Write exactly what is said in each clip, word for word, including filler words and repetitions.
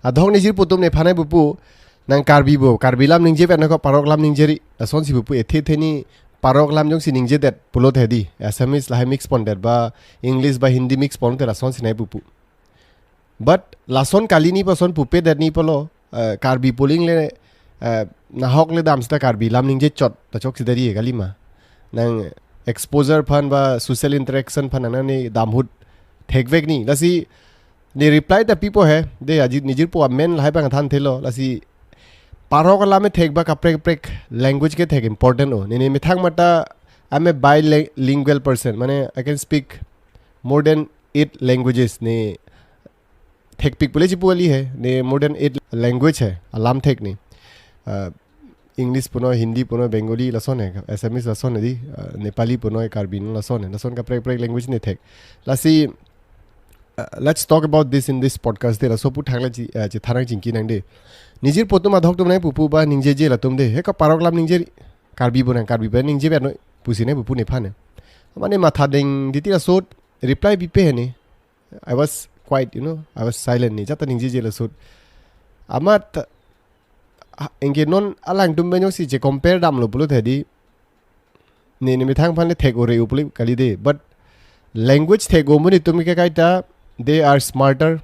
Adhok nijirpo atum nephan nangpupu, nang Karbi bo, Karbi alam ningje pen nang ko Parok alam ningjeri. Lasonsi pupu, ethe ethe ni Parok alam jongsi ningjedet pulote di, Assamese lahai mix pondet ba English ba Hindi mix pondet, lasonsi nangpupu. But lason kali ni puson pupedet ni pulo, eh, Karbi pu aling le, eh, nahok le dam seta Karbi alam ningje chot ta choksi dari kalima. Nang exposure aphan ba social interaction aphan nang ne dam ahut thekvek ni. Lasi ne reply ta pipo he, de aji nijirpo amen lahai abang thanthelo. Lasi Parok alam kethek ba kaprek kaprek language kethek important o. Ne ne methang mata, I'm a bilingual person. Mane I can speak more than eight languages, ne thekpik pule chipu kali he, ne more than eight language he, alam thek ni. Uh, English punon, Hindi punon, Bengali lason he, Assamese lason he di, uh, Nepali punon, Karbi non lason he, lason kaprek kaprek language ne thek. Lasi, uh, let's talk about this in this podcast de, laso pu thangla chi, uh, chithan nang chingki nang de. Nijirpo atum adhok atum nangpupu ba ningjeje latum de, he ko Parok alam ningje, Karbi bo nang, Karbi bo ningje pen pusi nangpupu nephan he. Mane matha dengditi laso reply pipe he ne. I was quiet, you know, I was silent ni, jata ningjeje laso ahut. Amat, ah, anke non alangtum pen jongsi che compare damlo pulote di, ne ne methang aphan le thek ore u pule kali de. But language thek o amonit atum ke kaita, they are smarter,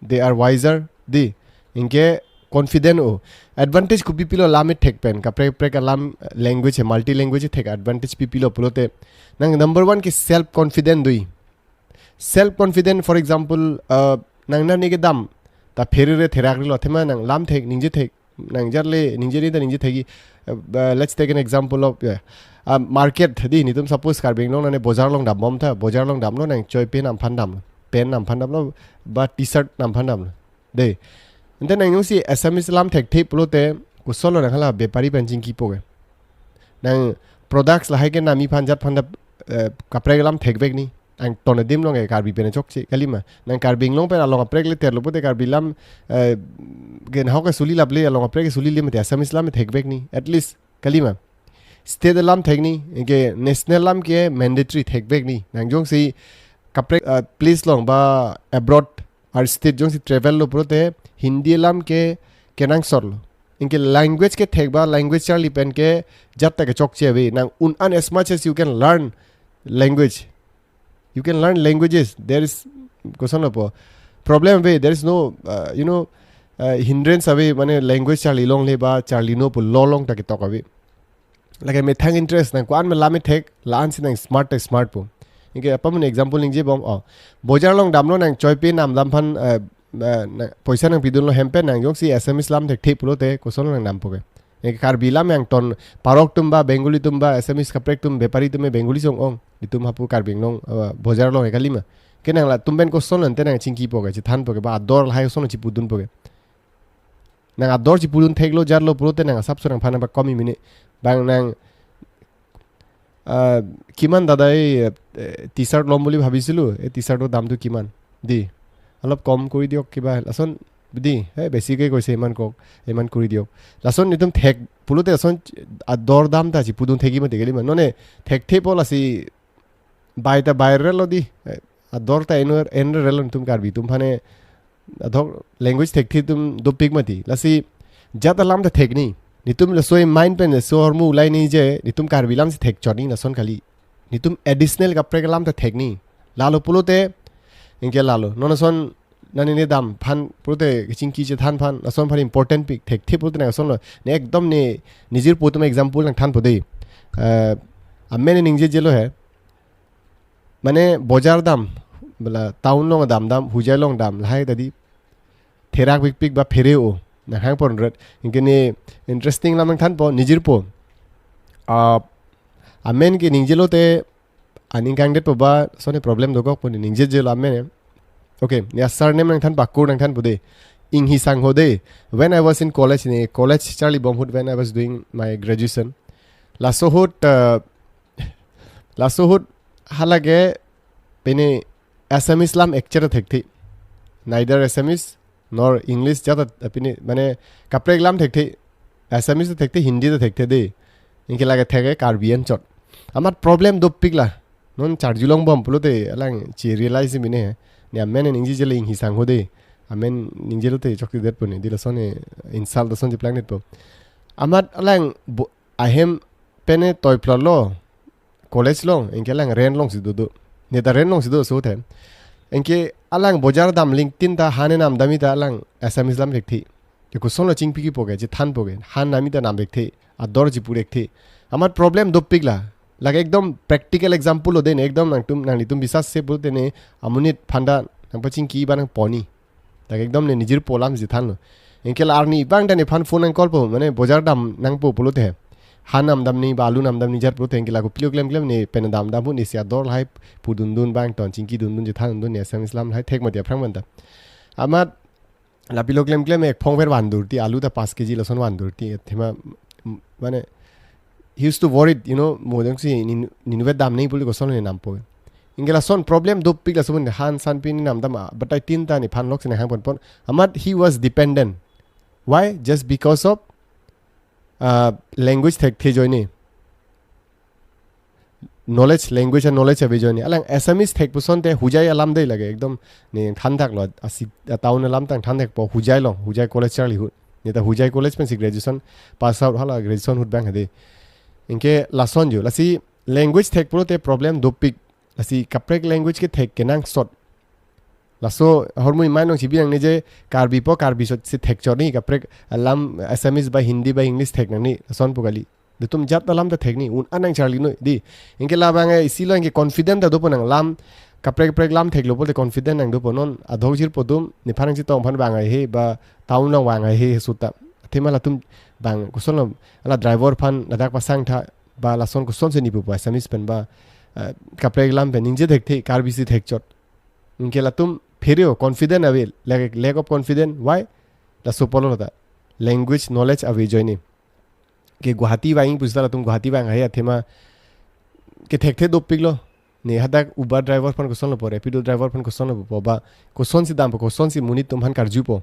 they are wiser di. Anke confident o. Advantage kopi pilo alam kethek pen, kaprek kaprek alam, eh, language he, multi language thek advantage pi pilo pulote, nang number one ke self confident dui. Self confident, for example, uh, nang nani kedam ta pherere therak rilo, athema nang lam thek, ningje thek, nang jarle ningje ni ta ningje thek-i, uh, uh, let's take an example of, yeah, uh, market di, netum suppose Karbi Anglong nane bojar along dambom ta, bojar along damlo, nang choi pen amphan damlo, pen amphan damlo, ba t-shirt amphan damlo. De. Ante nang jongsi Assamese alam thekthe pulote, kosonlo nang hala bepari pen chingkipo ke. Nang products lahai ke nami aphan jat aphan ta, eh, kaprek alam thekvek ni. Nang ton adim along ke Karbi pen chokche kalima. Nang Karbi Anglong pen along kaprek le terlo pulote Karbi alam, eh, ke nahok ke suli laple, along kaprek ke suli le mate Assamese alam thekvek ni. At least kalima. State alam thek ni, anke national alam ke mandatory thekvek ni. Nang jongsi kaprek, uh, place along ba abroad or state jongsi travel lo pulote Hindi alam ke kenangsot lo. Anke language kethek ba language charli pen ke jat ta kechokche ave. Nang un-an as much as you can learn language. You can learn languages. There is, kosonlo po, problem ave. There is no, uh, you know, uh, hindrance ave. Mane language charli longle ba charli no pu lo along ta ketok ave. Lake methang interest nang ko-an me alam kethek, la-ansi nang smart ta smart po. Anke apam example ningjebom, oh, bojar along damlo, nang choi pen amphan, eh, eh, nang poisa nang pidunlo hem pen, nang jongsi Assamese alam thekthe pulote kosonlo nang dampo ke. Anke Karbi alam nang ton, Parok atum ba, Bengali atum ba, Assamese kaprek atum, bepari atum, Bengali song ong, netum hapu Karbi Anglong, eh, bojar along he kalima. Ke nang latum pen kosonlo ante nang chingkipo ke, chithanpo ke, ba ador lahai kosonlo chipudunpo ke. Nang ador chipudun theklo jarlo pulote nang asapso nangphan nangpakom-i mene. Bang nang, ah, kiman dada ei, eh, t-shirt lom buli bhabisilu, ei t-shirt o dam tu kiman? Di. Olop kom kori diok kiba, lason di, eh, besi ke koise iman kok, iman kori diok. Lason netum thek pulote lason ador dam ta chipudun thek-i mati kalima. None thekthe po lasi bai ta bai relo di. Eh, ador ta enver, enver relo netum Karbi atum aphan he. Adhok language thekthe atum dopik mati. Lasi jat alam ta thek ni. Netum laso e mind pen laso ahormu ulai ni je, netum Karbi alam si thek chot ni lason kali. Netum additional kaprek alam ta thek ni. Lalo pulote, anke lalo. Non lason nani ne dam aphan pulote kachingki chethan aphan, lason aphan important pik thekthe pulote nang lasonlo. Ne ekdom ne nijirpo atum example nangthanpo de. Eh, amen ne ningjejelo he. Mane bojar dam, bala town along dam dam, Hojai along dam, lahai ta di therak pikpik ba phere o, nang hang pon ret. Anke ne interesting alam nangthanpo, nijirpo. Ah, amen ke ningjelote, aning kangdetpo ba, lason e problem dokokpo ne ningjejelo amen e. Okay, ne surname nangthanpo, akur nangthanpo de. Inghi Sangho de. When I was in college, ne college charlibom ahut, when I was doing my graduation. Laso ahut, uh, laso ahut hala ke pine Assamese alam ekcher thekthe. Neither Assamese nor English jat ta pine mane kaprek alam thekthe. Assamese thekthe, Hindi ta thekthe de. Anke lake thek-e Karbi an chot. Amat problem dopik la. Non charjulongbom pulote alang chi realize mene. Ne amen ne ningjejelo Inghi Sangho de. Amen ningje lote chokche detpo ne, di lason ne insult lason cheplang detpo. Amat alang bo-, ahem pen ne toiplot lo, college along, anke alang rent alongsi dodo. Ne ta rent alongsi do so the. Anke alang bojar dam lingtin ta han ne namdamji ta alang Assamese lam thekthe. Ke kosonlo chingpi kipo ke, chethanpo ke. Han namji ta nam thekthe. Ador chipu thekthe. Amat problem dopik la. Lake ekdom practical example lo de ne, ekdom nangtum, nanglitum bisas se pulote ne, amonit aphan ta nangpachingki ba nangpon ni. Lake ekdom ne nijirpo alam chethanlo. Anke la arni abang ta nephan phone nang call po, mane bojar dam nangpo pulote. Han namdam ni ba alu namdam ni jat pulote, anke la kopilo klemklem ne pen damdam pu ne si ador lahai pudundun abang ton, chingki dundun, chethan dundun ne Assamese lam lahai thek mati aphrang manta. Amat lapilo klemklem ekphong ver vandur ti, alu ta pas K G lason vandur ti, athema, m-, mane, he used to worried, you know, mo jongsi nin-, ninve dam nei puli koson ne nampo. Anke lason problem dopik lason han san pi ne namdam, ah, batai tin ta nephan lok sene hang ponpon. Amat he was dependent. Why? Just because of, uh, language thekthe ajoine. Knowledge, language and knowledge ave ajoine. Alang Assamese thek puson te Hojai alam de lake ekdom ne than thaklo, asi, a town alam tang than thakpo, Hojai along, Hojai College charli ahut. Ne ta Hojai College pensi graduation pass out, hala graduation ahut abang hadi. Anke lason jo, lasi language thek pulote problem dopik. Lasi kaprek language kethek kenangsot. Laso ahormu imai nong chibi nangne je Karbi po, Karbi so si thekchot ni, kaprek alam Assamese ba Hindi ba English thek nangne, lason pu kali. Netum jat alam ta thek ni, un-an nangcharli noi, di. Anke labang, eh, isi lo anke confident ta dopo nang lam, kaprek kaprek lam theklo pulote confident nang dopo, non adhok jirpo atum, nephan nangchetong aphan vang haihe, ba town along vang haihe suta. Athema latum abang, kosonlo, ala driver aphan ladak pasang tha, ba lason kosonsi ne pupo Assamese pen ba, eh, kaprek lam pen ningje thekthe, Karbi si thekchot. Anke latum phereo confident ave, lack, lack of confident. Why? Laso pulo ta. Language knowledge ave ajoine. Ke Guwahati vang pusi ta latum Guwahati vang haihe athema kethekthe dopik lo. Ne hadak Uber driver aphan kosonlo po, Rapido driver aphan kosonlo po, ba kosonsi dampo, kosonsi monit atum aphan karjupo.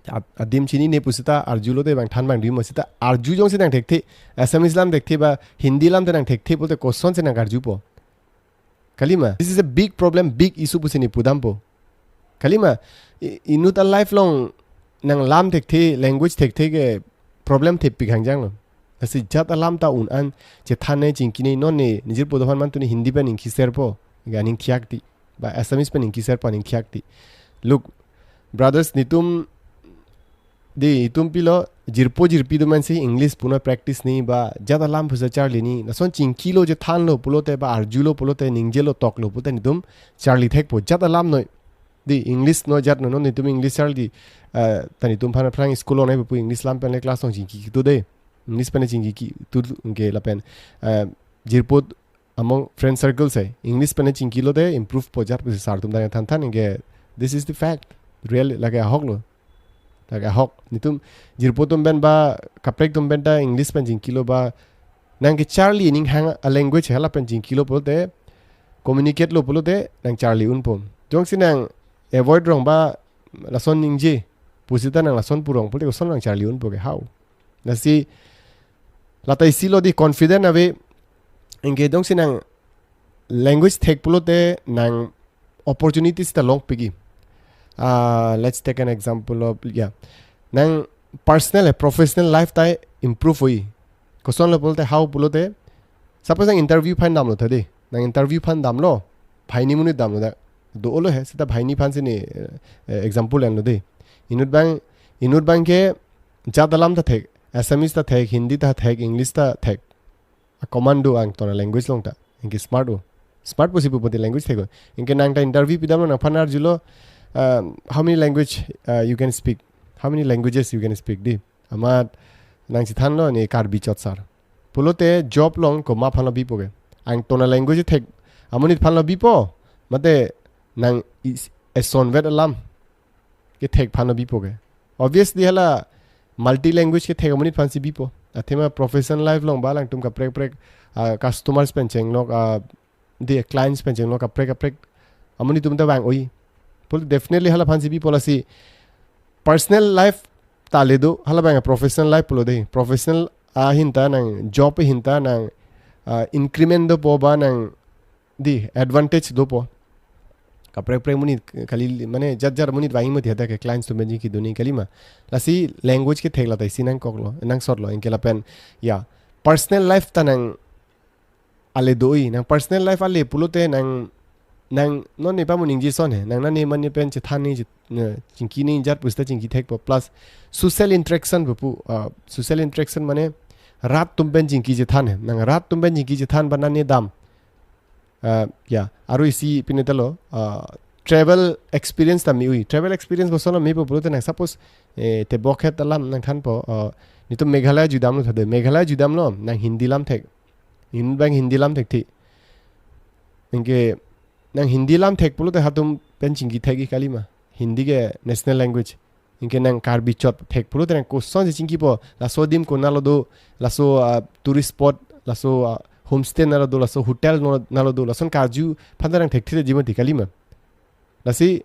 Ad-, adim chinine pusi ta arjulote abang than abang dimo sita arju jongsi nang thekthe, Assamese lam thekthe ba Hindi lam te nang thekthe pulote kosonsi nang karjupo. Kalima, this is a big problem, big issue pusi ne pudampo. Kalima, i-, inut a life along nang lam thekthe, language thekthe ke problem thepik hangjang lo. Lasi jat alam ta un-an chethan ne chingki ne, non ne nijirpo do aphan mantu ne Hindi pen ningki serpo, ga ningkhiak ti. Ba Assamese pen ningki serpo, ningkhiak ti. Look, brothers, netum, di, itum pilo, jirpo jirpi atum pensi English puno practice ni, ba jat alam pusi charli ni, lason chingkilo chethanlo pulote, ba arjulo pulote, ningjelo toklo pulote netum charli thekpo, jat alam noi. Di, English noi jat noi, non netum English charli, eh, ta netum aphan aphrang school along nai pu English lam pen le class along chingki kitu de. English pen chingki kitu, anke lapen, eh, jirpo among friend circle si English pen chingkilote improve po jat pusi sir atum ta than than, anke this is the fact. Real, lake ahok lo. Lake ahok. Netum jirpo atum pen ba kaprek atum pen ta English pen chingkilo ba nang kecharli ning hang a language hala pen chingkilo pulote, communicate lo pulote nang charli unpo. Jongsi nang avoid rong ba lason ningje pusi ta nang lason pu rong pulote koson nang charli unpo ke, how? Lasi lata isi lo di, confident ave, anke jongsi nang language thek pulote nang opportunities ta longpik ji. Ah, let's take an example of, yeah. Nang personal, eh, professional life ta improve hui. Kosonlo pulote, how pulote, suppose nang interview aphan damlo tha de. Nang interview aphan damlo, banghini monit damlo da. Dolo he, sita banghini aphansi ne, eh, eh, example enlo de. Inut abang, inut abang ke jat alam ta thek, Assamese ta thek, Hindi ta thek, English ta thek. A command do angton a language along ta. Anke smart o. Smart pusi pu pulote language thek o. Anke nang ta interview pidamlo, nangphan arjulo, um, "How many language, uh, you can speak? How many languages you can speak?" Di. Amat nang chethanlo ne Karbi chot sir. Pulote job along komat aphanlo bipo ke? Angton a language thek amonit aphanlo bipo, mate nang is-, eson vet alam kethek aphanlo bipo ke? Obviously hala multi language kethek amonit aphansi bipo. Athema professional life along ba alangtum kaprek kaprek, ah, customers pen chenglok, ah, di clients pen chenglok kaprek kaprek amonit atum ta vang oi. Pulote definitely hala aphansi bipo. Lasi personal life ta le do, hala abang professional life pulo de. Professional ahin ta nang job ahin ta nang, ah, increment dopo ba nang di advantage dopo. Kaprek kaprek monit kali, mane jat jat monit vangji mati hadak ke clients atum pen chingki dun-e kalima. Lasi language kethek la ta isi nangkoklo, nangsotlo, anke lapen, ya, personal life ta nang ale do-i, nang personal life ale pulote nang, nang non ne pamu ningje ason he, nang nane mane pen chethan ne, chet-, ne, chingki ne jat pusita chingki thekpo, plus social interaction pupu, ah, social interaction mane rat atum pen chingki chethan he, nang rat atum pen chingki chethan ba nane dam. Ah, ya, aro isi pine ta lo, ah, travel experience ta me-ui. Travel experience koson lo mepo pulote nang suppose, eh, tebok het alam nangthanpo, ah, netum Meghalaya judamlo tha de, Meghalaya judamlo, nang Hindi lam thek. Hin bang Hindi lam thekthi. Anke nang Hindi lam thek pulote halatum pen chingki thekji kalima. Hindi ke national language. Anke nang Karbi chot thek pulote nang kosonsi chingkipo, laso adim konatlo do, laso, ah, tourist spot, laso, ah, homestay nalo do, laso hotel no-, nalo do, lason karju aphan ta nang thekthire jima ti kalima. Lasi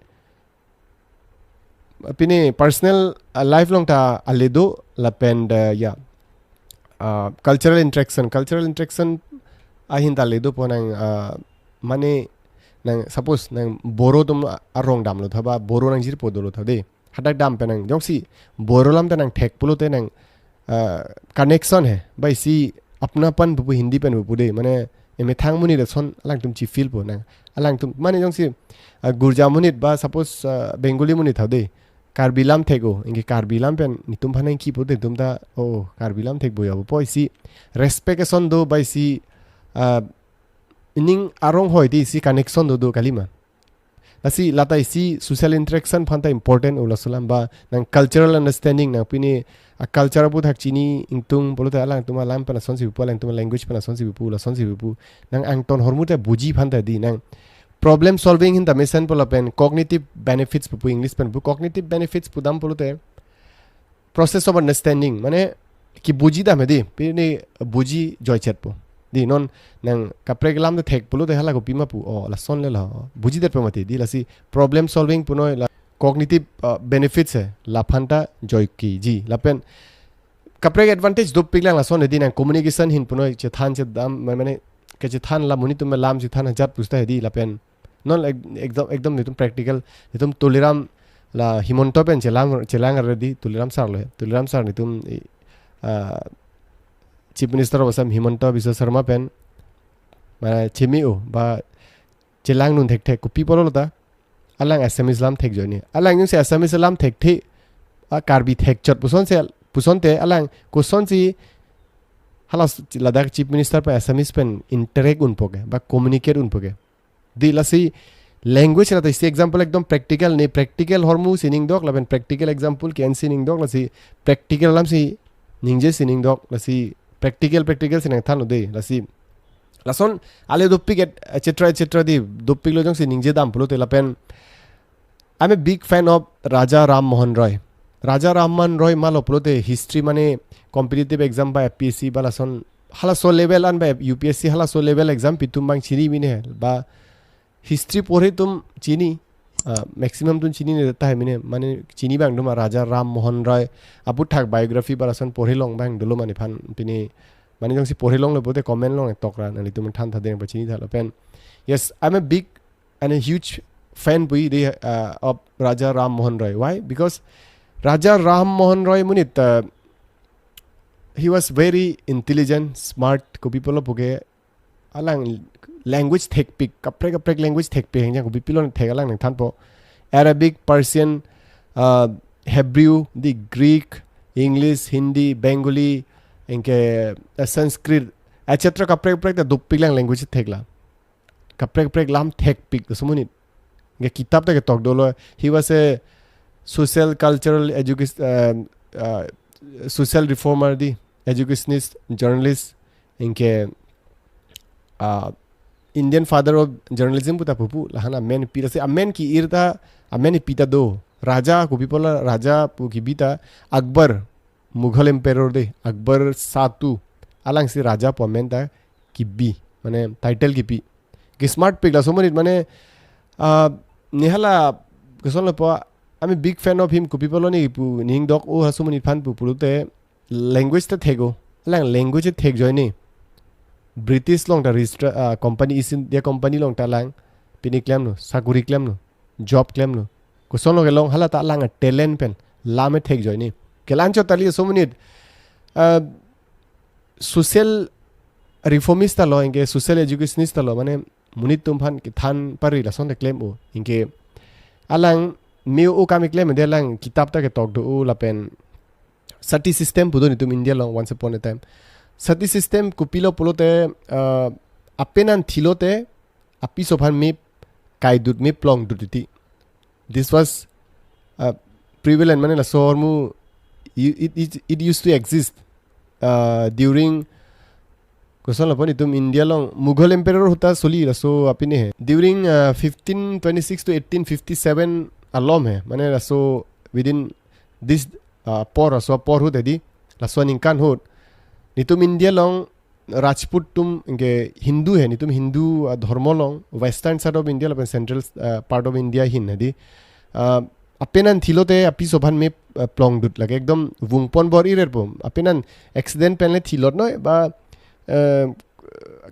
pine personal, ah, life along ta ale do, lapen da, ya, ah, cultural interaction, cultural interaction ahin ta ale dopo nang, ah, mane nang suppose nang Boro atum arong damlo tha ba Boro nang jirpo dolo tha de. Hadak dam pen nang jongsi Boro lam ta nang thek pulote nang, ah, connection he. Ba isi apnapan pupu Hindi pen pupu de. Mane emethang monit ason alangtum chi feel po nang. Alangtum mane jongsi, ah, Gurja monit ba suppose, ah, Bengali monit tha de. Karbi lam thek-o, anke Karbi lam pen netum aphan nangkipo te netum ta, oh, Karbi lam thekpo ya, po isi respect ason do ba isi, ah, ining arong hoi te isi connection do do kalima. Lasi la ta isi social interaction aphan ta important o laso alam ba nang cultural understanding nang pine a-culture aputhak chini ingtung pulote alangtum alam pen asonsi pupu, alangtum language pen asonsi pupu, lasonsi pupu. Nang angton ahormu ta buji aphan ta di nang problem solving ahin ta mesenpo lapen cognitive benefits pupu English pen pu cognitive benefits pudam pulote process of understanding, mane kibuji dam he di, pine buji joichetpo. Di non nang kaprek lam ta thek pulote hala kopima pu, oh, lason le la, buji detpo mati di lasi problem solving punoi la cognitive, uh, benefits he, laphan ta joikiji. Lapen kaprek advantage dopik lang lason he di nang communication ahin punoi chethan chedam, ma-, mane kechethan la monit atum lam chethan ajat pusita he di lapen non ek-, ekdom, ekdom netum practical, netum Tuliram la Himanta pen chelang, chelang ready, Tuliram sir lo he. Tuliram sir netum, eh, ah, Chief Minister of Assam Himanta Biswa Sarma pen, mane chemi-o, ba chelang nun thekthek, kopi pulo ta, alang Assamese lam thekjoine. Alang jongsi Assamese lam thekthe, a Karbi thekchot pusonsi, pusonte alang kosonsi hala s-, ladak Chief Minister pen Assamese pen interact unpo ke, ba communicate unpo ke. Di lasi language la ta isi example ekdom practical ne, practical ahormu si ningdok, lapen practical example ke-ensi ningdok, lasi practical alam si ningje si ningdok, lasi practical, practical si nangthan de, lasi. Lason ale dopik et, et cetera, et cetera di dopik lo jongsi ningje dam pulote lapen I'm a big fan of Raja Ram Mohan Roy. Raja Ram Mohan Roy malo pulote history mane competitive exam ba F P S C ba lason halaso level an ba U P S C halaso level exam pi atum bang chini mine ba history porhe atum chini, ah, maximum atum chinine ta he mine, mane chini abang doma Raja Ram Mohan Roy aputhak biography ba lason porhe long abang dolo mane phan pine, mane jongsi porhe longlo pulote comment along tok ra nanglitum than tha deng ba chini tha lapen. Yes, I'm a big and a huge fan pu di, uh, of Raja Ram Mohan Roy. Why? Because Raja Ram Mohan Roy monit, uh, he was very intelligent, smart, kopi pulo puke alang language thekpik, kaprek kaprek language thekpik, hengjang kopi pulo thek alang nangthanpo. Arabic, Persian, uh, Hebrew, the Greek, English, Hindi, Bengali, anke, uh, Sanskrit, et cetera kaprek kaprek ta dopik lang language thek la. Kaprek kaprek lam thekpik laso monit. Anke kitab ta ketok dolo. He was a social, cultural, education, uh, uh, social reformer di, educationist, journalist, anke, uh, Indian father of journalism puta pupu, lahan amen pi ta si, amen ki-ir ta, amen pi ta do. Raja kopi pulo, Raja pu kibi ta, Akbar, Mughal Emperor de, Akbar Shah two, alangsi Raja pu amen ta kibi, mane title kipi. Ke smart pik laso monit mane, ah, ne hala, koson lo po, I'm a big fan of him, kopi pulo ne pu, ningdok o halaso monit aphan pu pulote, language ta thek-o, alang language thekjoine. British along ta register, ah, company East India Company along ta lang, Pini klemlo, sakuri klemlo, job klemlo. Kosonlo kelong, hala ta alang a-talent pen lam e thek ajoine. Kelang chot kali aso monit, ah, social reformist ta lo, anke social educationist ta lo, mane monit atum aphan kethan pari lason ta klem-o. Anke alang me-o kam keklem de, alang kitap ta ketok do-o lapen sati system pu do nelitum India along once upon a time. Sati system kopilo pulote, ah, apenan thilote apiso aphan me kaidut, me plongdut titi. This was, uh, prevalent, mane laso ahormu, it, it, it used to exist, uh, during, kosonlo pon, itum India along Mughal Emperor ahut ta soli laso apine he. During, uh, fifteen twenty-six to eighteen fifty-seven alom he. Mane laso within this, uh, apor, laso apor ahut hedi, laso aningkan ahut, nelitum India along Rajput atum anke Hindu he, nelitum Hindu, ah, dhormo along, western side of India lapen central, ah, part of India ahin hedi. Ah, apenan thilote apiso aphan me, ah, plongdut, lake ekdom vungpon bor-i rerpo. Apenan accident pen le thilot noi, ba, eh,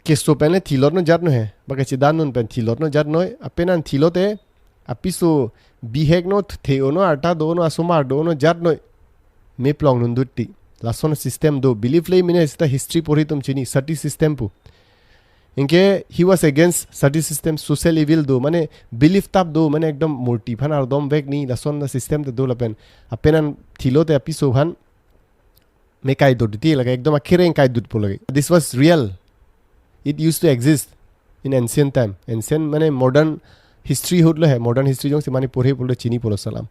keso pen le thilot noi, jat noi he, ba kachedan non pen thilot noi, jat noi. Apenan thilote apiso bihek non, the-o non, arta do non, asomar do non, jat noi, me plongdundut ti. Lason system do. Belief le mine seta history porhi atum chini, sati system pu. Anke he was against sati system, social evil do, mane belief tap do, mane ekdom murti aphan ardom vek ni, lason system ta do lapen apenan thilote apiso aphan me kaidut titi, lake ekdom akereng kaidutpo lake. This was real. It used to exist in ancient time. Ancient mane modern history ahut lo he, modern history jongsi mane porhe pulo, chinipo laso alam.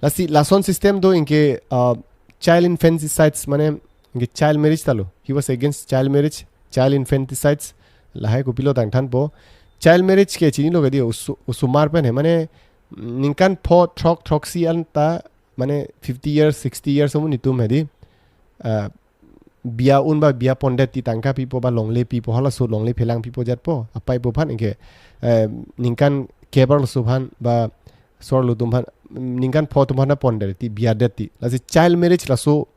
Lasi lason system do, anke, uh, child infanticides, mane anke child marriage ta lo. He was against child marriage, child infanticides. Lahai kopilo tangthanpo. Child marriage ke chinilo kedi, oso-, osomar pen he, mane ningkan pho, throk, throksi anta, mane fifty years, sixty years ahormu nelitum hedi, ah, bia un ba bia pondet ti, tangka pipo ba longle pipo, halaso longle phelang pipo jatpo, apei apo aphan anke, eh, ningkan kep arloso aphan ba sor arlo atum aphan, ningkan pho atum aphan pondet ti, biadet ti. Lasi child marriage laso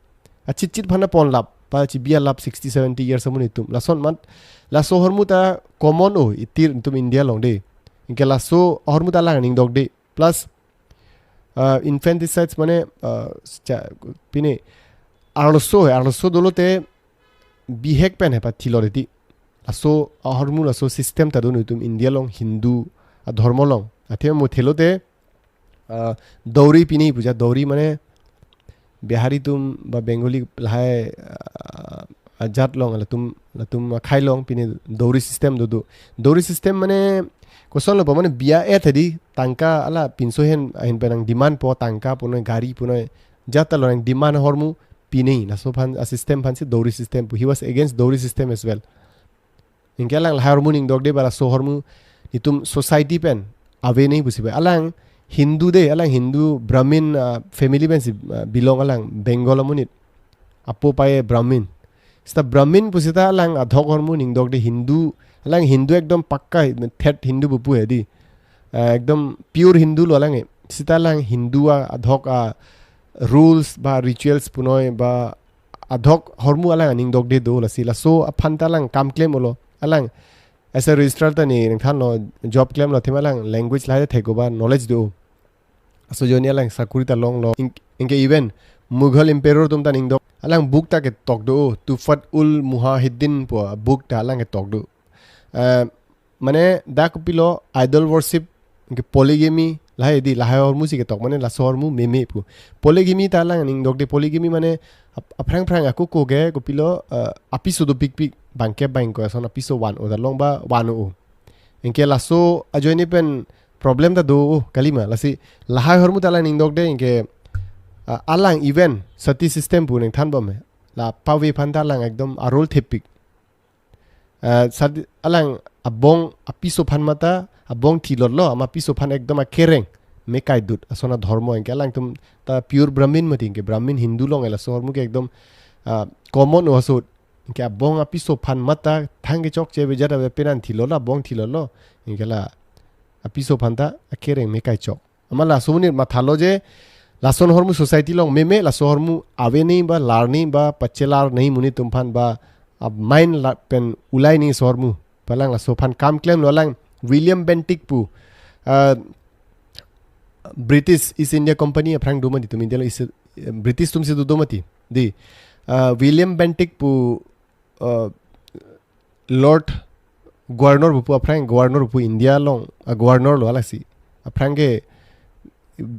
achitchit aphan ponlap, ba chibia lap sixty, seventy years ahormu nelitum. Lason mat, laso ahormu ta common o, itir nelitum India along de. Anke laso ahormu ta alang aning dok de. Plus, uh, infanticides mane, uh, cha-, pine arloso he, arloso dolote bihek pen he pa thilo titi. Laso ahormu, laso system ta do nelitum India along, Hindu adhormo along. Athe mo thelote, uh, dowry pine pu ja, dowry mane Bihari atum ba Bengali lahai, ah, ajat along, latum, latum akhei along pine dowry system do do. Dowry system mane kosonlo pa, mane bia-et hedi, tangka, ala pinso ahin, ahin pen nang demand po, tangka punoi, gari punoi, jat ta lo nang demand ahormu pine, laso aphan, a-system aphansi dowry system pu. He was against dowry system as well. Anke alang lahai ahormu ning dok de, ba laso ahormu nelitum society pen ave nai pusi ba. Alang Hindu de, alang Hindu Brahmin, ah, family pensi, ah, belong alang, Bengal amonit. Apo apai Brahmin. Seta Brahmin pusita alang adhok ahormu ning dok de, Hindu, alang Hindu ekdom pakka, thet Hindu pupu hedi. Ah, ekdom pure Hindu lo alang e. Seta alang Hindu a-, adhok a-rules ba rituals punoi ba adhok ahormu alang aning dok de do, lasi laso aphan ta alang kam klem-olo. Alang as a registrar ta ne nangthanlo, job klemlo, athema alang language lahai ta thek-o ba knowledge do. Laso ajoine alang sakuri ta longlo. In-, anke even Mughal Emperor atum ta ning dok, alang book ta ketok do, Tuhfat-ul-Mujahideen pu book ta alang ketok do. Eh, mane dak kopilo, idol worship, anke polygamy, lahai di, lahai ahormu si ketok, mane laso ahormu meme pu. Polygamy ta alang ning dok de, polygamy mane ap-, aphrang phrang ako ko ke kopilo, eh, apiso dopikpik, bangkep bangkok ason apiso van-o ta long ba van-o. Anke laso ajoine pen problem ta do, oh, kalima, lasi lahai ahormu ta alang ning dok de, anke, ah, alang even sati system pu nangthan bom he. La pave aphan ta alang ekdom a-rule thepik. Eh, sadi alang abong apiso aphan mata, abong thilot lo, ama apiso aphan ekdom akereng me kaidut, ason adhormo, anke alangtum ta pure Brahmin mati, anke Brahmin Hindu long e, laso ahormu ke ekdom, ah, common o asut. Anke abong apiso aphan mata, thang kechokche ave jat ave, penan thilot lo, abong thilot lo. Anke la apiso aphan ta akereng me kaichok. Amat laso amonit mathalo je, lason ahormu society along meme, laso ahormu ave nai ba, lar nai ba, pachelar nai monit atum aphan ba, a-mind la pen ulai nai laso ahormu. Pu alang laso aphan kam klemlo, alang William Bentinck pu, ah, British East India Company aphrang do mati, itum India along East, British atumsi do do mati. Dei, ah, William Bentinck pu, ah, Lord Governor pu, aphrang Governor pu, India along, ah, Governor lo halaksi. Aphrang ke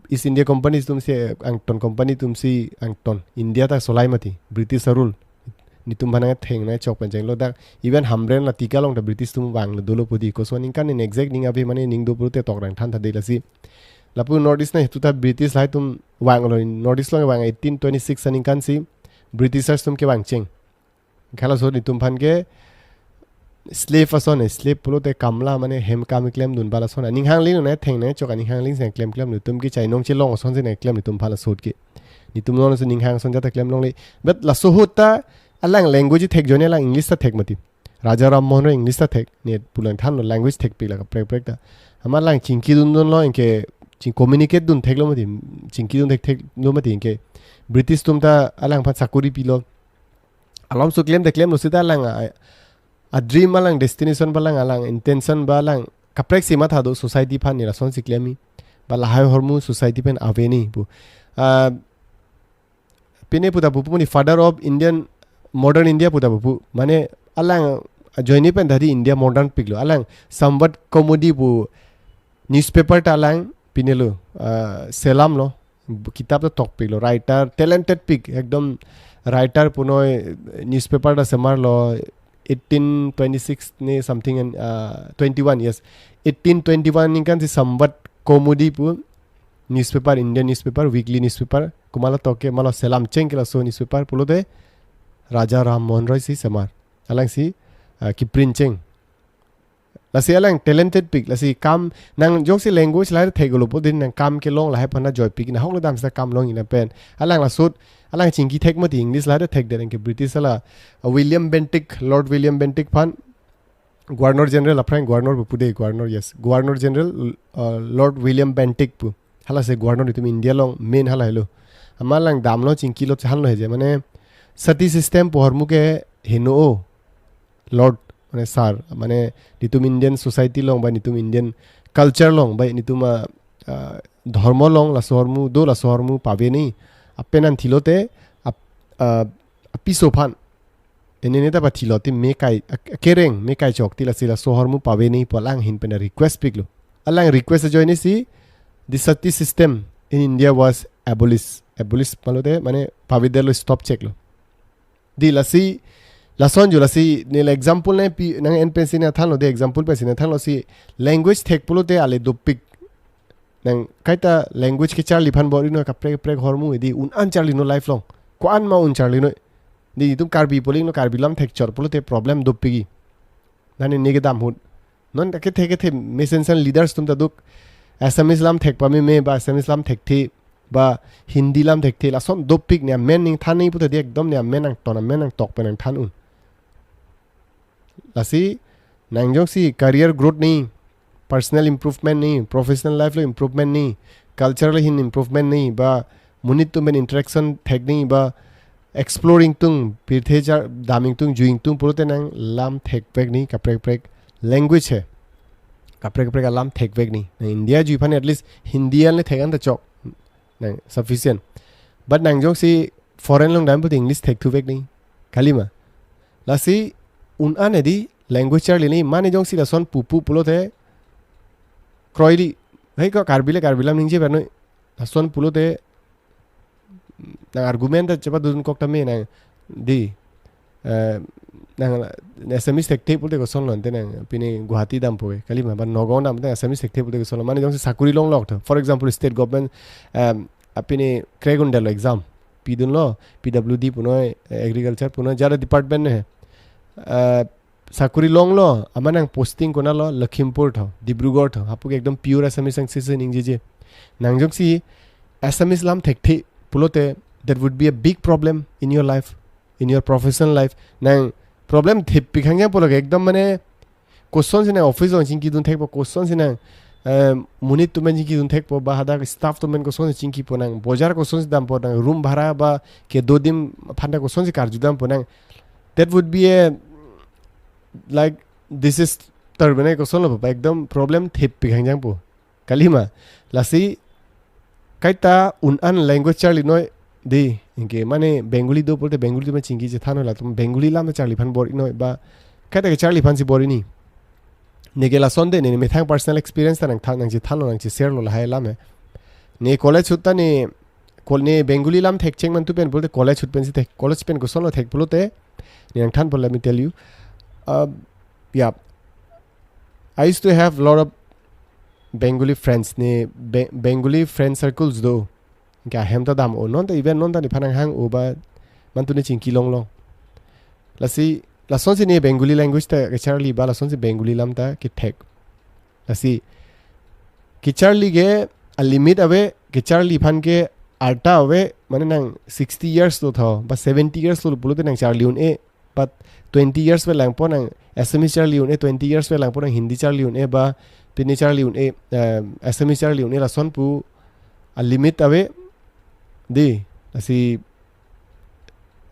East India Company atumsi, angton company atumsi angton India ta solai mati, British a-rule. Netum aphan nangtheng nangchok pen chenglo dak, even Hamren la Tika along ta British atum vanglo dolo pu dei, koson aningkan in exact ning ave mane ning do pulote tok rang than tha dei lasi. Lapu North East na hetu ta British lahai atum vanglo, North East along vang eighteen twenty-six aningkan si Britishers atum kevangcheng. Halaso netum aphan ke slave ason, eh, slave pulote kamla mane hem kam klemdun ba lason. Aning hangling nangtheng nangchok aning hangling si klem klem, netum ke chainong chelong ason si nangklem netum aphan laso ahut ke. Netum non si ning hang ason jata klem longle. But laso ahut ta alang language thek ajoine alang English ta thek mati. Raja Ram Mohan Roy English ta thek. Ne pulang thanlo language thekpik la kaprek prek ta. Amat alang chingki dundunlo anke ching communicate dun theklo mati. Chingki dun thek theklo mati anke. British atum ta alang aphan sakori pilo. Alomso klem ta klemlo seta alang a, a dream alang destination ba alang, alang intention ba alang kaprek si matha do society aphan ne lason si klem-i. Ba lahai ahormu society pen ave ni pu. Ah, pine pu ta pu pu ni father of Indian, modern India pu ta pu pu. Mane alang ajoine pen ta dei India modern piklo. Alang Samvat Kaumudi pu newspaper ta alang pinelo, ah, selamlo. Kitab ta tokpiklo. Writer, talented pik, ekdom writer punoi, newspaper ta semarlo, eighteen twenty-six ne something and, ah, twenty-one, yes. Eighteen twenty-one aningkan si Samvat Kaumudi pu newspaper, Indian newspaper, weekly newspaper, komatlo toke, komatlo selamcheng ke laso newspaper pulote Raja Ram Mohan Roy si semar. Alangsi, ah, kiprint cheng. Lasi alang talented pik, lasi kam nang jongsi language lahai theklo pu dei nang kam kelong lahai aphan ta joipik, nahok le dam seta kam long-i na pen. Alang laso ahut, alang chingki thek mati English lahai thekdet anke British hala, uh, William Bentinck, Lord William Bentinck aphan Governor General aphrang Governor pu pu dei, Governor, yes. Governor General, uh, Lord William Bentinck pu. Hala si Governor netum India along main hala helo. Amat alang damlo chingkilo chan lo he je, mane sati system pu ahormu ke heno o. Lord, mane sir, mane netum Indian society along ba netum Indian culture along ba netum, ah, ah, dhormo along laso ahormu do, laso ahormu pave ni. Apenan thilote ap-, ah, apiso aphan. Ini ne ta pathilo ti me kai, ak-, akereng me kai chok ti lasi laso ahormu pave ni pu alang ahin pen request piklo. Alang request ajoine si the sati system in India was abolished. Abolished pulote mane pavedetlo, stop cheklo. Dei lasi, lason jo lasi, neli example nangpi, nang-en pensi nangthanlo dei, example pensi nangthanlo si, language thek pulote ale dopik. Nang kaita language kecharli aphan bor-inon kaprek kaprek ahormu dei, un-an charlino life along. Ko-an ma un charlino. Dei netum Karbi pu lingno, Karbi lam thek chot pulote problem dopik-i. Nani ne kedam ahut. Non ta kethe kethe mesensen leaders atum ta duk. Assamese lam thek pameme ba Assamese lam thekthe ba Hindi lam thekthe, lason dopik, ne amen nangthan ni pu ta dei, ekdom ne amen nangton, amen nangtok pen nangthan un. Lasi nang jongsi career growth ni, personal improvement ni, professional life along improvement ni, cultural ahin improvement ni, ba monit atum pen interaction thek ni, ba exploring tung, pirthe char daming tung, juing tung pulote nang lam thekvek ni, kaprek kaprek language he. Kaprek kaprek alam thekvek ni. Nang India jui aphan at least Hindi an le thek an ta chok. Nang sufficient. But nang jongsi foreign along dam pulote English thekthuvek ni. Kalima. Lasi un-an dei language charli ni, mane jongsi lason pu pu pulote kroili. Hei ko Karbi le Karbi lam ningje pernoi. Lason pulote nang argument ta chepadun kok tame nang dei, eh, nang Assamese thekthe pulote kosonlo ante nang pine Guwahati dampo ke, kalima ba Nagaon dampo te Assamese thekthe pulote kosonlo, mane jongsi sakori longlok tho. For example, state government, em, apine crack un detlo exam. Pidunlo, P W D punoi, eh, agriculture punoi, jara department ne he. Eh, sakori longlo, amat nang posting konatlo, Lakhimpur tho, Dibrugarh tho, hapu ke ekdom pure Assamese ang sisi ningjeje. Nang jongsi Assamese lam thekthe pulote, that would be a big problem in your life, in your professional life. Nang problem thepik hangjang pulo ke ekdom mane kosonsi nang office along chingkidun thekpo, kosonsi nang, eh, monit atum pen chingkidun thekpo, ba hadak staff atum pen kosonsi chingkipo nang, bojar kosonsi dampo nang, room bhara ba kedo adim aphan ta kosonsi karju dampo nang. That would be a, like, this is Tarbene kosonlo ba, ekdom problem thip pi hangjang po. Kalima, lasi kaita un-an language charli noi dei, anke mane Bengali do pulote Bengali do ma chingki chethan noi, latum Bengali lam charli aphan bor-i noi ba, kaita kecharli aphansi bor-i ni. Neke lason de ne, ne methang personal experience ta nangthan, nangchethanlo, nangcheshare lo lahai alam he. Ne college ahut ta ne, kol ne Bengali lam thekcheng mantu pen pulote college ahut pensi thek, college pen kosonlo thek pulote, ne nangthanpo, let me tell you. Uh, yeah. I used to have lot of Bengali friends, ne Be-, Bengali friend circles do. Anke ahem ta dam-o, non ta even non ta nephan nanghang-o ba, mantu ne chingki longlong. Lasi, lasonsi ne Bengali language ta kecharli ba, lasonsi Bengali lam ta kethek. Lasi, kecharli ke a limit ave, kecharli aphan ke arta ave, mane nang sixty years lo tho, ba seventy years lo pulote nang charli un-e, but twenty years velangpo nang Assamese charli un-e, twenty years velangpo nang Hindi charli un-e, ba pine charli un-e, eh, Assamese charli un-e, lason pu a limit ave dei, lasi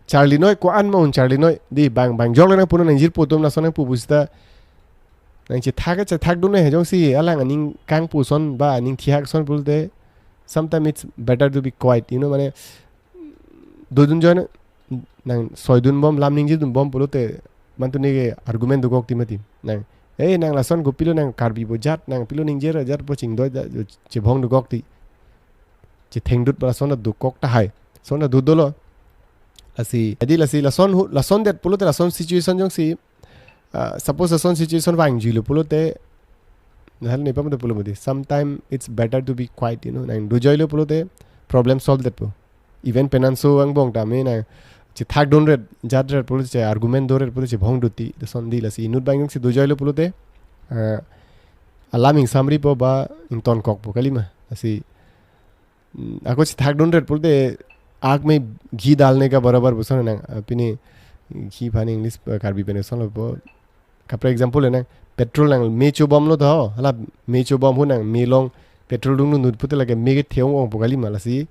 charli noi, ko-an ma un charli noi dei, bang, bang jok le nangpu non, nangjirpo atum lason nangpu pusita, nangchethak, chethak dun noi he, jongsi alang aning kangpu ason ba aning thihak ason pulote, sometimes it's better to be quiet, you know, mane dodun joi noi, nang soidun bom, lam ningjedun bom pulote, mantu neke argument dokok ti mati. Nang, eh, nang lason kopilo, nang Karbi bo jat, nang pilo ningje ra jat bo chingdoi da, chebhong dokok ti. Chethengdut ba lason dokok tahai. Lason do dolo. Lasi, adi lasi lason hu-, lason det pulote, lason situation jongsi, uh, suppose lason situation vangjuilo pulote, nahal ne pam de pulo mati. Sometimes it's better to be quiet, you know. Nang dojoilo pulote problem solve detpo. Even penanso angbong ta me nang chethak dun ret, jat ret pulote, che argument do ret pulote, chebhong dun ti, lason dei. Lasi inut bang jongsi dojoilo pulote, uh, alam ingsamripo ba ingtonkokpo kalima. Lasi, mm, ako chethak dun ret pulote, आग में घी डालने के बराबर puson nang, uh, pine ghee aphan English, uh, Karbi pen kosonlo po. Kaprek example nang, petrol nang me chobomlo tho, hala me chobom ahut nang me along petrol dungdun dun pulote lake me kethe ong-ongpo kalima. Lasi,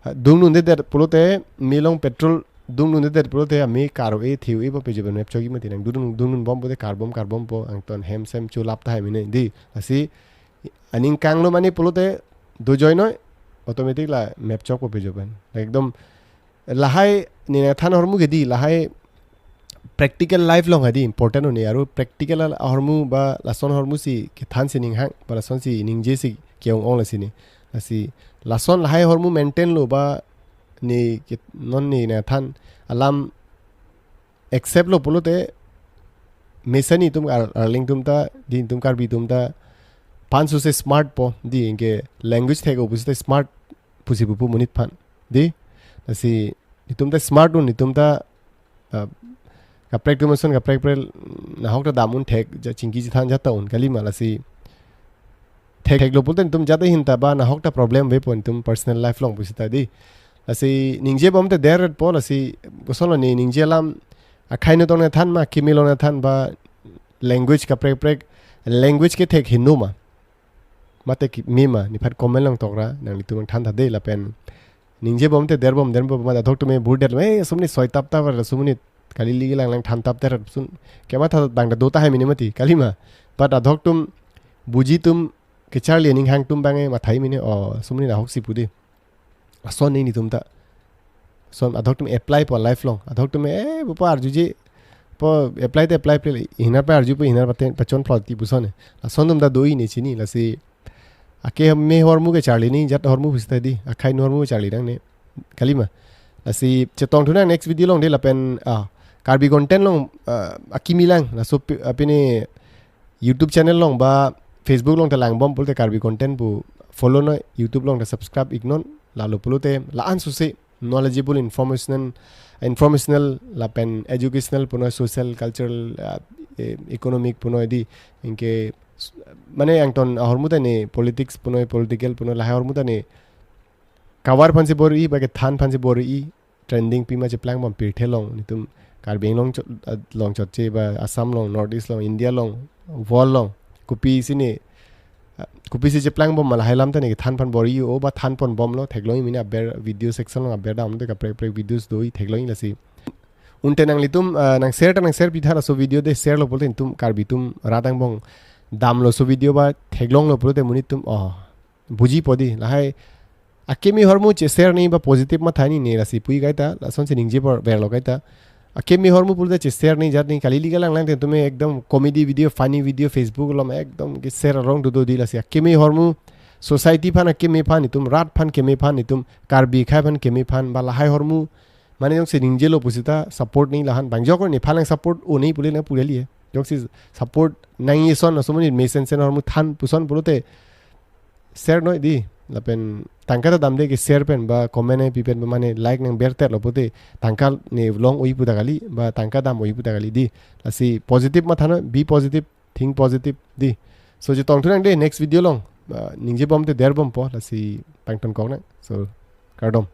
ha, dungdundedet pulote, me along petrol dungdundedet pulote, ha, me kar-o-e, the-o-e po pejo pen map chokji mati. Nang dungdun, dungdun bom pulote karbom, karbompo, angton hem sem cholap tahai mene dei. Lasi aning kanglo mane pulote dojoi noi, automatic la map chokpo pejo pen. Ekdom lahai ne nangthan ahormu ke dei, lahai practical life along ha dei important un-e, aru practical ahormu ba lason ahormusi kethansi ninghang, ba lasonsi ningjesi ke-ong-ong lasi ne. Lasi lason lahai ahormu maintain lo ba ne ke, non ne nangthan alam accept lo pulote, mesen itum ar-, arleng atum ta, dei, itum Karbi atum ta, pan suse smart po, dei, anke language thek-o pusita smart pusi pupo monit aphan, dei. Lasi itum ta smart un, itum ta, uh, kaprek atum ason kaprek prek, nahok ta dam un thek, ja chingki chethan jat ta un kalima. Lasi thek, theklo pulote itum jat ahin ta ba nahok ta problem avepo itum personal life along pusita dei. Lasi ningje bom te der ret po, lasi kosonlo ne ningje alam, akhei no tong nangthan ma, akimi along nangthan ba, language kaprek prek, language kethek heno ma, mate kimi ma, nephan comment along tokra, nanglitum nangthan tha dei lapen. Ningje bom te der bom, der bom, mate adhok atum bur det, eh, sumni soi tap tap, sumni kali ligi lang lang than tap ter sun. Kematha bang ta do tahai mene mati, kalima. But adhok atum buji atum kecharli aning hang atum bang, eh, mathai mene, oh, sumni nahoksi pu dei. Lason ne netum ta. Lason adhok atum apply po life along. Adhok atum, eh, bopo arjuji. Po apply te apply ple. Ihinar pa arju po, ihinar pa ten, pachon plot ti puson ne. Lason atum ta do-i ne chini, lasi. Ake me ahormu kecharli ne, jat ahormu pusita dei. Akhei no ahormu kecharli nangne. Kalima. Lasi chetong thu nang next video along dei lapen, ah, Karbi content along, ah, akimi lang. Laso pi-, ah, pine YouTube channel along ba Facebook along ta lang bom pulote Karbi content pu follow noi, YouTube along ta subscribe iknon, lalo pulote la-an suse knowledgeable, informational, informational lapen educational punoi, social, cultural, uh, eh, economic punoi dei, anke s-, mane angton ahormu ta ne politics punoi, political punoi, lahai ahormu ta ne kavar aphansi bor-i, ba kethan aphansi bor-i, trending pima cheplang bom pirthe along, netum Karbi Anglong cho-, ah, along chotche ba Assam along, North East along, India along, world along, kopisi ne, ah, kopisi cheplang bom ma lahai alam ta ne kethan aphan bor-i-o ba than pon bomlo, theklong-i mene aber video section along aber dam te kaprek prek videos do-i theklong-i lasi. Unte nanglitum, ah, nang share ta nang share pitha laso video de, share lo pulote itum Karbi atum rat angbong damlo laso video ba theklonglo pulote monit atum, oh, buji podi. Lahai akeme ahormu che share ni ba positive matha ni ne lasi pu-i kaita, lasonsi ningje apor verlo kaita. Akeme ahormu pulote che share ni jat ni kali, li kalang lang te itum ekdom comedy video, funny video, Facebook along ekdom ke share arong dodo di. Lasi akeme ahormu society aphan akeme aphan, itum rat aphan keme aphan, itum Karbi akhei aphan keme aphan, ba lahai ahormu mane jongsi ningjelo pusita support ni lahan, bang jok nephan lang support o ni pule nang pule li. Jongsi support nangji ason, laso monit mesen sen ahormu than puson pulote share noi di. Lapen tangka ta damde ke share pen ba comment nangpi pen ba mane like nang bertet lo pulote tangka ne long oi puta kali ba tangka dam oi puta kali di. Lasi positive matha noi, be positive, think positive di. So chetong thu nang de next video along. Ah, ningje bom te der bompo, lasi tangton kok nang. So kardom.